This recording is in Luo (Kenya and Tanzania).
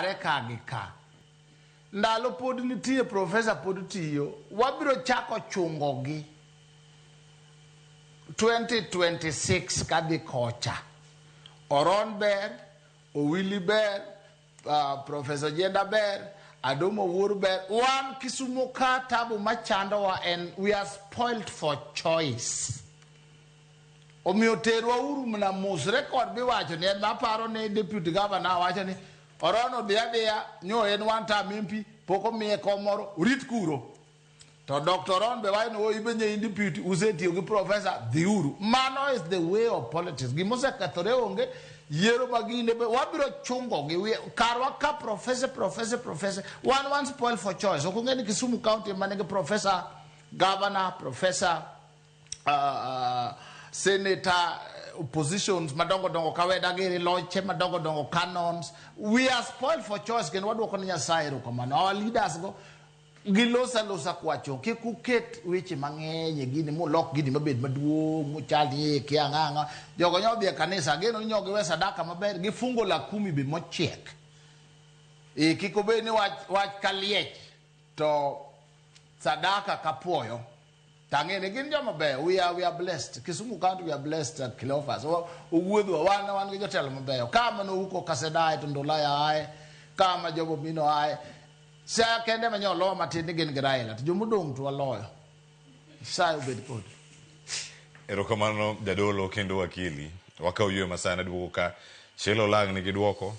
Are ka gi ka. Ndalo pod nitie, professor pod tiyo. Wabiro chako chungogi 2026 kadhi kocha. Oron ber, Owili ber, Professor Jenda ber, Adomo Wuor ber. Wan Kisumo ka tabu machandowa en we are spoiled for choice. Omiyo terwa uru mana mos. Record miwacho ni en maparo ni deputy governor wacho ni Oron odhi adhiya nyo en one term MP pok omiye kom moro urit kuro. To Dr. Oron be wacho ni oh ibe nye in deputy usetiyo gi professor dhiuru. Mano is the way of politics. Gima osekethore onge yiero ma gine be wabiro chungo gi karwa ka professor professor professor wan wan spoil for choice. Ok ung'e ni Kisumu County ema nigi professor, governor, professor senator, oppositions madongo dongo kaweda giri loche madongo dongo canons. We are spoiled for choice kendo waduoko ni Nyasaye erokamano. Our leaders go gilosa losa kwacho kik uket weche mang'eny e gini mulok gini mabed maduong' muchal ni kia ang'a ang'a jogo nyo dhi e kanisa ageno ni nyo giwe sadaka maber gi fungo la kumi be mochiek e kik obed ni wach wach kaliech to sadaka kapuoyo tang'e ni gin joma beyo. We are blessed. Kisumu County, we are blessed. Cleophas owuodhwa wan wan gi jotelo mabeyo kama nouko Kasedae to Ndulaya ae kama jogo mino ae Siaya kende ma nyo matin ni gin gi Raila to jomodong' to waloyo. Nyasaye obed kodi. Erokamano jadolo kendo wakili. Wakaw yweyo masani aduogo ka Sheila Olang' nigi duoko.